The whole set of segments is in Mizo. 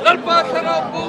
Lalpa thlarau pu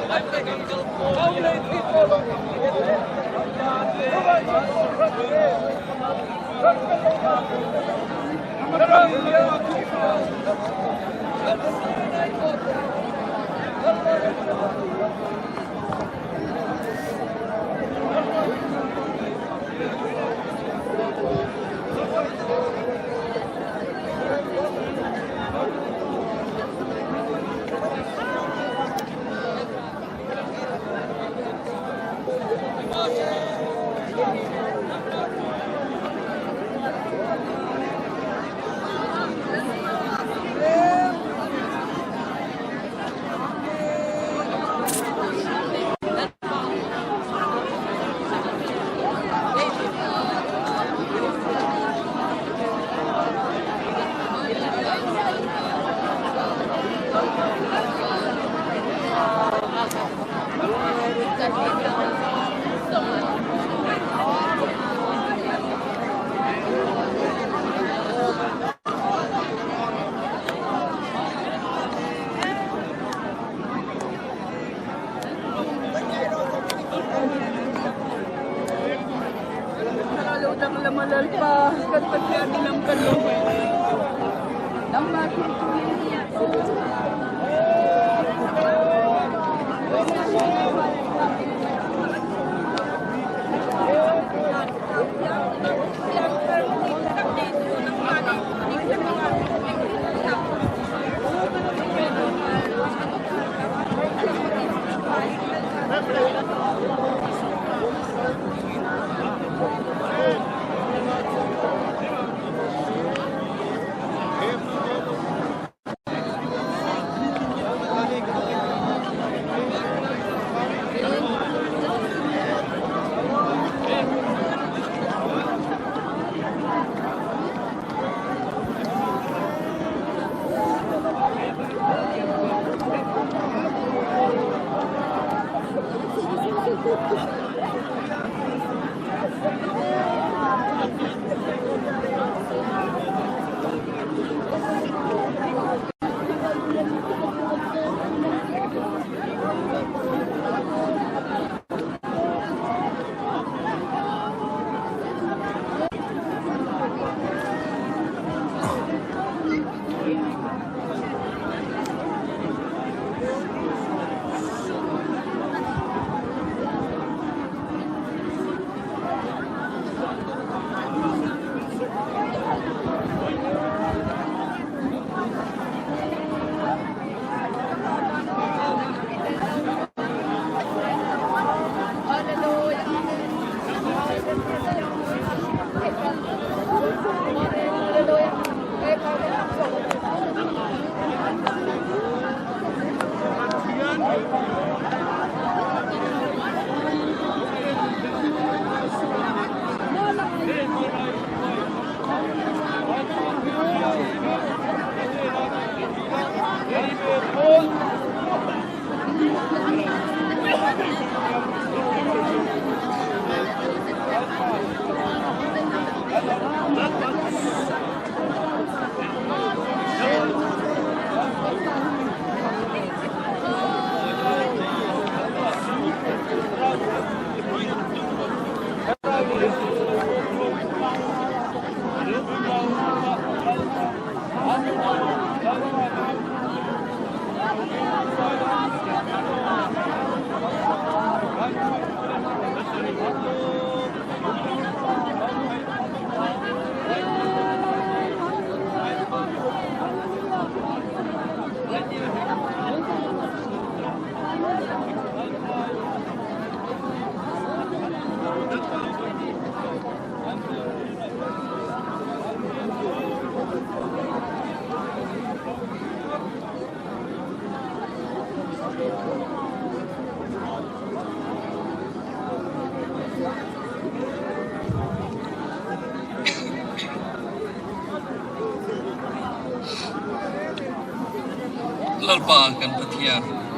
Lalpa kan Pathian.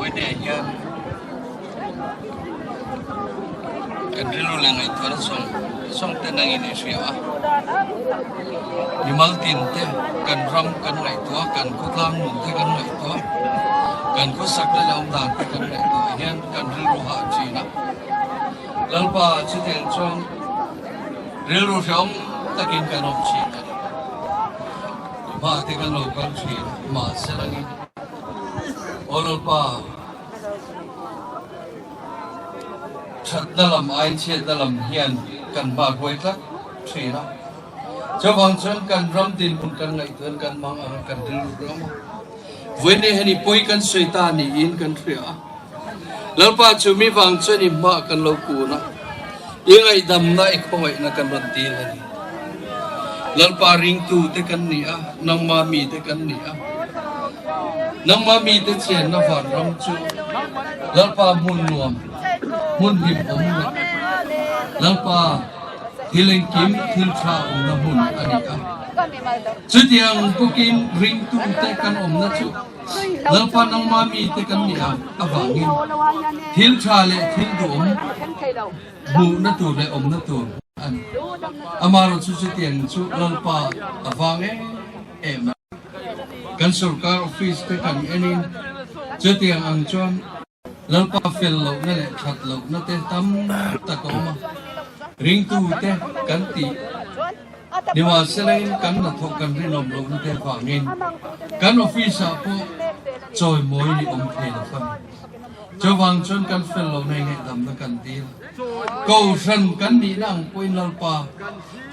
Vawiinah hian kan rilru leh ngaihtuahna zawng zawng te nangin i hria a, mimal tin te kan ram kan ngaihtuah a, kan khawtlang nun te kan ngaihtuah a, kan khawsakna leh awmdan te kan ngaihtuah hian kan rilru hah thin a. Lalpa chutiang chuan rilru hrehawm takin kan awm thin a ni. Hma te kan lo kal thin mahse langin Aw Lalpa, thatna lam ai chhiatna lam hian kan hma huai tlat thin a. Chuvang chuan kan ram dinhmun kan ngaihtuah kan mang ang a, kan rilru ram a. Vawiin heni pawi kan sawi ta niin kan hria a. Lalpa chu mi vang chuan i hmah kan lo kun a, i ngaihdamna i khawngaihna kan rawn dil a ni. Lalpa ringtu te kan ni a, nangma mi te kan ni a. Nangma mi te chenna vanram chu Lalpa hmun nuam, hmun hlim awm leh Lalpa thil engkim thil tha awmna hmun a ni a. Chutiang bawkin ringtu te kan awmna chu Lalpa nangma mite kan nih ang avangin thil tha leh thil duhawm hmuhna tur leh awmna tur a ni. Amaherawh chu chutiang chu Lalpa a vang em em a. Kan sorkar office te kan enin chutiang ang chuan Lalpa fel lohna leh that lohna te tam tak a awm a, ringtute kan tih Nimahselain kan hnathawk kan rinawm lohna te avangin kan office ah pawh chawimawi ni awm thei lo fan. Chuvang chuan kan fel lohna hi ngaihdamna kan dil. Kohhran kan nihna ang pawhin Lalpa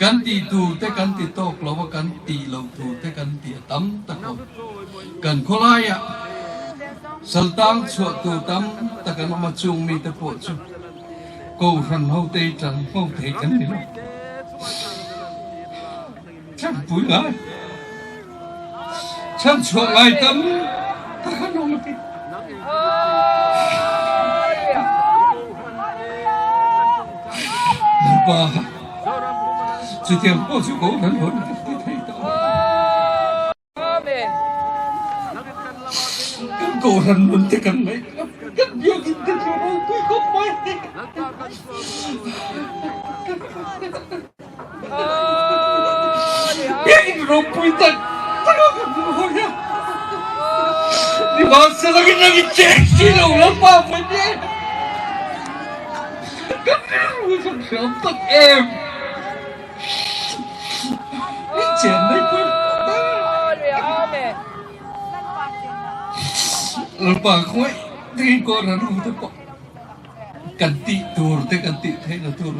kan tih tur te kan ti tawk lo a, kan tih loh tur te kan ti a tam tak awm. Kan khawlaiah saltang chhuah tur tam tak an awm a, chung mite pawh chu Kohhran ho te hi tan ho thei kan ni lo. Chhanpui ngai, chhanchhuah ngai tam tak an awm a ti. Lalpa, chutiang pawh chu Kohhran ho kan ti thei tawh lo. Kan Kohhran nun te kan ngaih a, kan biakinn te chu ropui khawp mai. Biakinn ropui tak tak a kan hmu hawi a. Nimahsela in ang i cheng si lo Lalpa vawi ni. Kan rilru hi kan hriam tak em. Lalpa khawi ding ko ran hu te pawh kan tih tur te kan tih theih na tur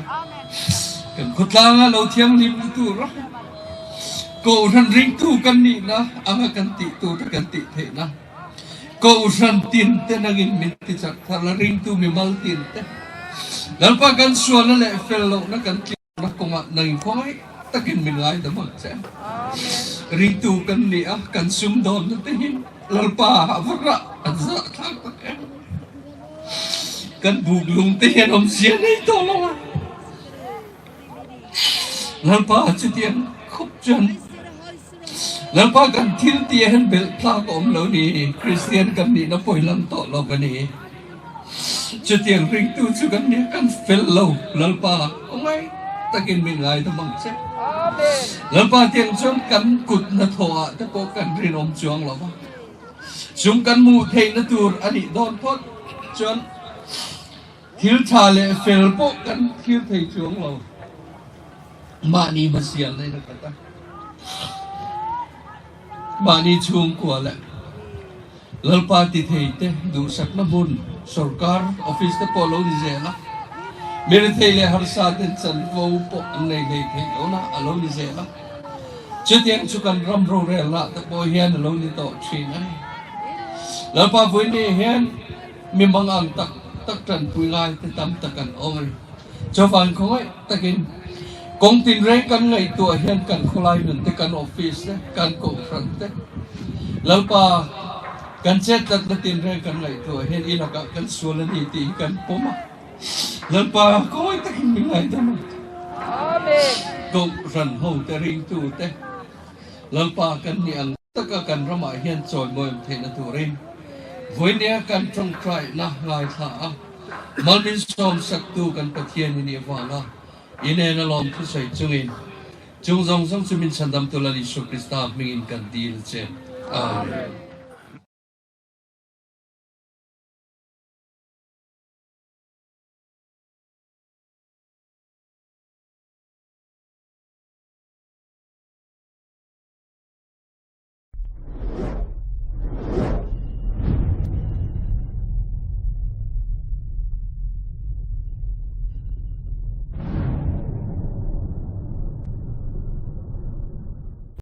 kan khawtlanga lo thianghlim na tur kohhran ringtu kan nih na anga kan tih tur te kan tih theih na kohhran tin te nangin min ti chak thar la ringtu mimal tin te Lalpa kan sualna leh fel lohna kan tling Na kawngah nang khawngaih takin min ngaidam ang che. Ringtu kan ni a, kan sumdawnna te hi Lalpa a va rah an zah thlak tak em. Kan buk lung te hian awmzia nei tawh lo a. Lalpa chutiang khawp chuan Lalpa kan thil tih ah hian belh tlak a awm lo ni, Kristian kan nihna pawi lang tawh lo ka ni. Chutiang ringtu chu kan nia kan fel lo, Lalpa khawngaih takin min ngaidam ang che. Lalpa tiang chuan kan kut hnathawh ah te pawh kan rinawm chuang lo va, chung kan hmuh theihna tur a nih dawn phawt chuan thil tha leh fel pawh kan thlir thei chuang lo. Mahni hmasialna in a khat a, mahni chhungkua leh Lalpa ti thei te duhsakna hmun sorkar office te pawh lo ni zel a, mi rethei leh harsa ten chanvo pawh an nei hlei theih lo na a lo ni zel a, chutiang chu kan ram rorelna te pawh hian a lo ni tawh thin a ni. Lalpa vawiin hian mi mangang tak tak tanpui ngai te tam tak an awm a ni. Chuvang khawngaih takin kawng tinreng kan ngaihtuah hian kan khawlai nun te, kan office te, kan kohhran te, Lalpa kan chettlatna tinreng kan ngaihtuah hian i lakah kan sual a ni tih hi kan pawm a. Lalpa khawngaih takin min ngaidam ang che. Kohhran ho te, ringtu te, Lalpa kan nih ang taka kan ramah hian chawimawi awm theihna turin. Vawinia kan tawngtaina ngaithla a, mal min sawmsaktu kan Pathian i nih avanga i nena lawmthu sawi chungin chung zawng zawng chu min chhandamtu Lal Isua Krista hmingin kan dil che. Amen.